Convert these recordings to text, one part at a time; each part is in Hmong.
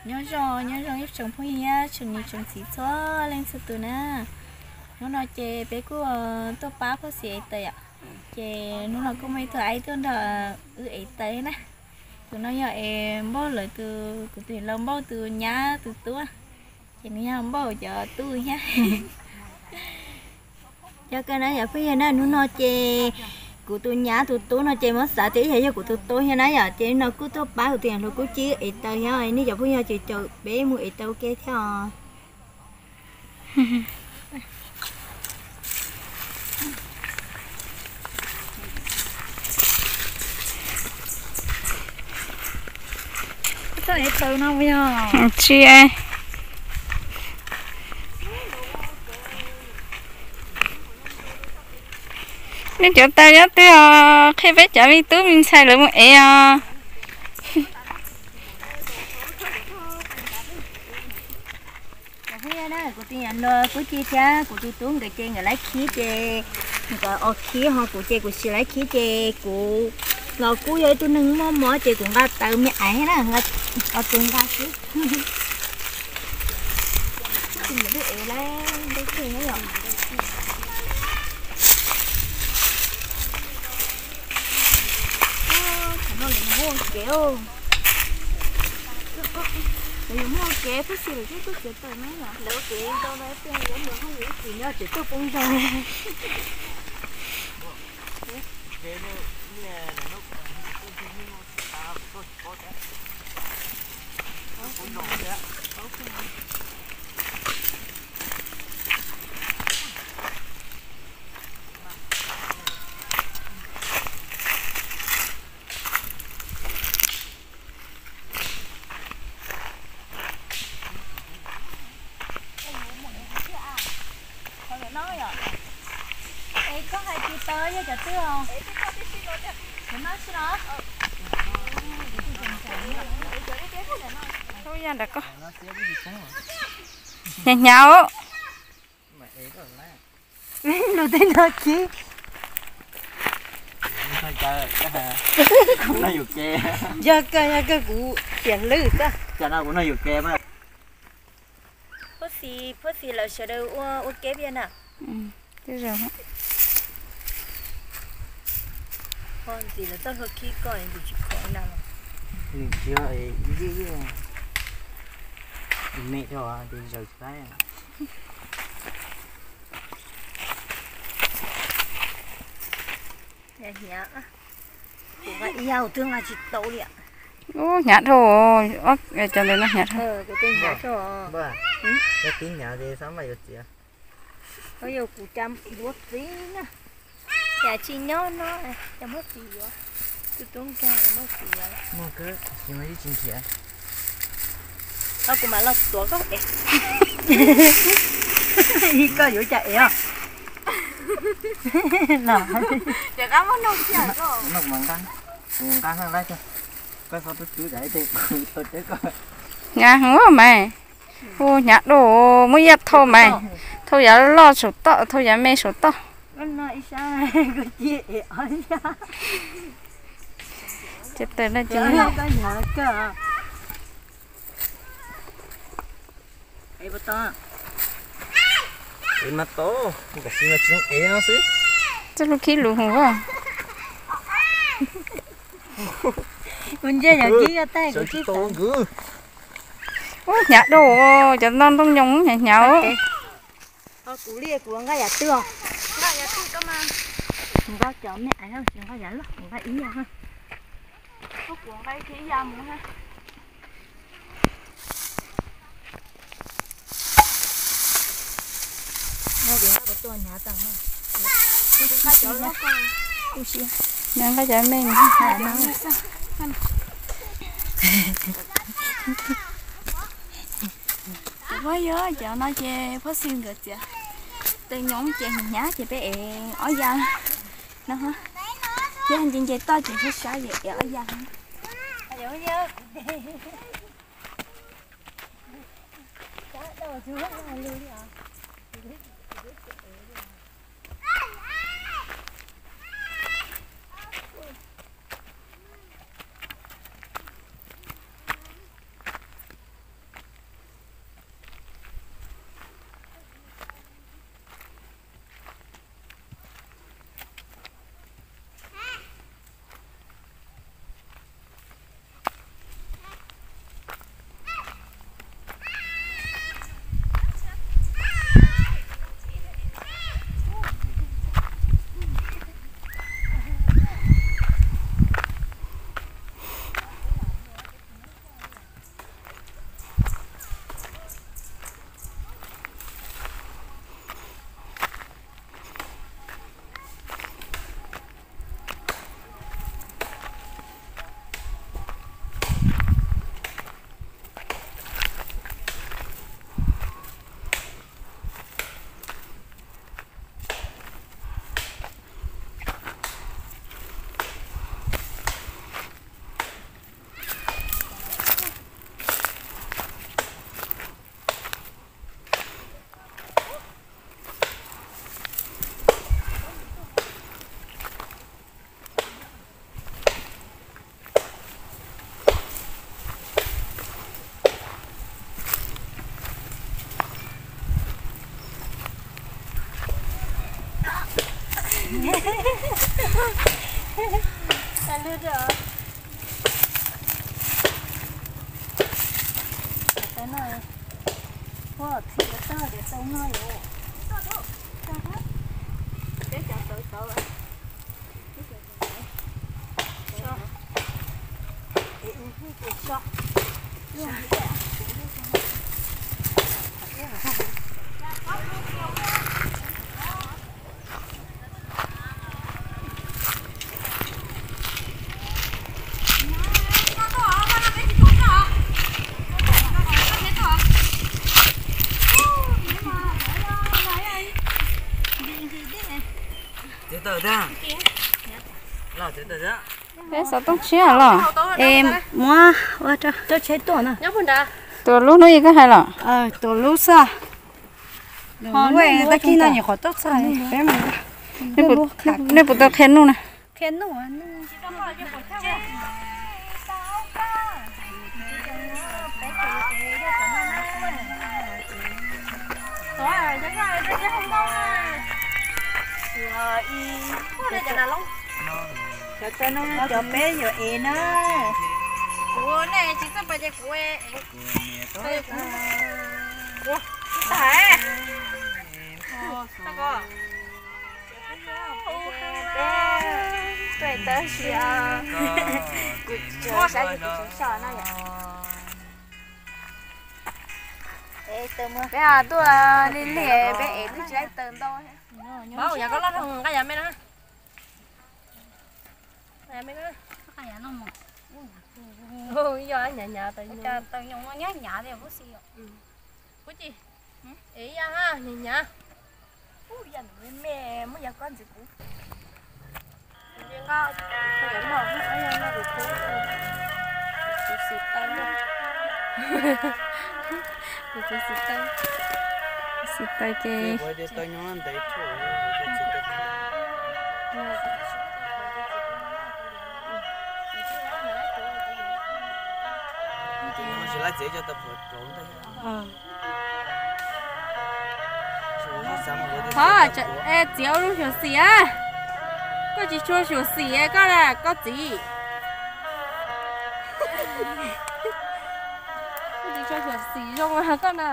Nyob zoo, nyob zoo ib tsoom phooj ywg, tsoom niam tsoom txiv txhua leej txhua tus na. Hnub no ces peb kuj tuaj pab Phoj Xis ev taws yom. Ces hnub no kuj muaj ib tug aib tuaj nrog wb ev taws thiab na. Tus no yog es Npauj lawv tus, kuv tus laus Npauj tus nyab tus tub, ces nws yog Npauj cov tub thiab. Cov kawg na yom phooj ywg na, hnub no ces kuv tus nyab tus tub no ces muab xav tias ib yam yog kuv tus tub thiab na yom, ces no kuj tuaj pab kuv tus niam hluas Kub Cib ev taws thiab nej cov phooj ywg ces caum peb mus ev taws ua ke thiab os. Tsis, nej cov taws nyob twg os, qhia peb cov me tub me ntxhais lawv mus ev os. Kuv tus niam hluas Kub Cib thiab kuv tus tub nkawd ces nkawd laib khib ces nkawd os khib ho kuv ces kuv tsis laib khib ces kuv los kuj yog ib tug neeg muaj mob ces kuv nqa taws me aiv na, os tus nqa xwb. Lawv yuav muaj kev pub xis lawm twb tuaj txiav taws na yom. Lawv kev ntau no tiag, lawv mus hauj lwm ib chim nyob tseem tuaj poob nrog. Hnyav hnyav. Lus tej no kib. Yog kawg, yog kawg kuv tiam lwj xwb. Phub xis, phub xis lawv sawv daws ua, ua kev pia na. Ntxim lawv txoj hlua khib koj ntxim tsis khov na. Nws tsis me rau tes zaws tsis laib. Hnyav, kuv nqa ib yam twb nqa tsis tau li. Ub, hnyav dhau, cov ntawd no hnyav dhau. Yog tib hnyav ces xab maj yuav txiav. Yog kuv cas yuav txiv na. Cas tsis nyob no, cas muab txiv yuav. Tus tub nkeeg muab txiv yuav. Muaj kawg, tsis muaj ib tsis nrhiav. Koj kuv mam los tuav koj es. Koj yuav cas es os? Ces qab muab nug kiag koj. Nug mas nqa, nqa nqa laib tiag. Koj txhob tub twb cas ib teg tau teb koj. Hnyav heev mas. Hu hnyav dua, muab ib yam thau mas. Thau yav loj saum toj, thau yav me saum toj. Ces taws no ces mas tau, nkawd tsis no tsis zoo ev no xwb. Txoj hlub khib lus hus. Kuv ntsia yog kib ko taij kuv tsis tau. Ub, hnyav dua, cov no ntoo nyoos hnyav hnyav. Kuv li kuv nqa yam twg os? Nqa cov me aiv, nqa yam loj, nqa ib yam. Kuv nqa ib yam mus. Nqa cov me. Cov phooj ywg, cov no ces Phoj Xis nkawd txiav taws nyoos ces hnyav ces peb ev ob yam no. Thiab nce nce toj ces sab sab ces ev ob yam. Peb xov tooj tshiab los es muab ua rau. Tus lub hnub yog koj hais los? Tus lub xwb. Koj cig no nyuam qhuav tau txog. Nej puas tau qhia nuj na? Cov peb yuav ev na. Kuv nej tsis txawj pas ces kuv ev. Tuaj tawb si, kuv tsis tshua saib, kuv tsis tshua saib no yom. Peb tuaj li li peb ev twb tsis laib taws ntau. Yog koj loj nqa yam me na. Yog hnyav hnyav taws, taws nyoos no hnyav hnyav li kuv xis. Kuv tsis ev yam hnyav hnyav. Ub, yam me me muab yam koj ntxiv kuv. Xis taw ces Hov, txiav ua lub xyuam xim a. Koj tsis tshua xyuam xim koj na koj txiv. Koj tsis tshua xyuam xim zoo koj na.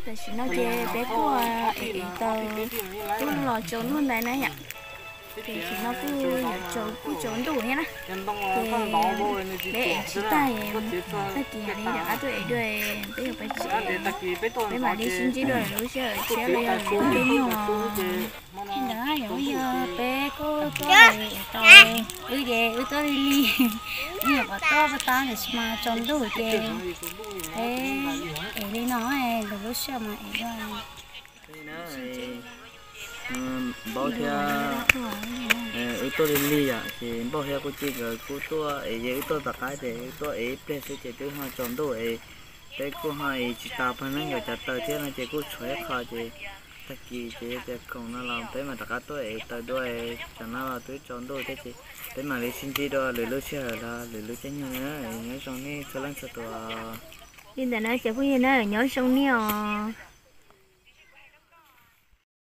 Tam sim no ces peb kuj ev ev taws twb los tsaus ntuj ntais na yom. Ces tam sim no kuj yuav tsaus, kuj tsaus ntuj thiab na. Ces peb ev tsis tag, tag kis mam li rov qab tuaj ev dua, peb yuav pais tsev. Peb mam li sib ntsib dua lub sij hawm tshiab los yog lwm lub caij nyoog. Ntawd yog peb kuj tuaj tau, wb ces wb tuaj lig lig, wb nyuam qhuav tuaj pab tab ntawd tsis mas tsaus ntuj ces peb ev li no, lwm lub sij hawm mas ev dua. Npaub thiab, wb tuaj lig lig yom, ces Npaub thiab kuj cia nkawd kuj tuaj es, ces wb tuaj tom qab ces wb tuaj ev ib pliag xwb ces twb ho tsaus ntuj es peb kuj ho ev tsis tas pag neeb nkawd cov taws thiab no ces kuj tshuav ib qho ces tag kis ces yog tias khoom no los peb mam rov qab tuaj ev taws dua, tsam no los twb tsaus ntuj thiab ces peb mam li sib ntsib dua lwm lub sij hawm los lwm lub caij nyoog na. Nyob zoo nej txhua leej txhua tus. Li ntawd na cov phooj ywg na, nyob zoo nej os.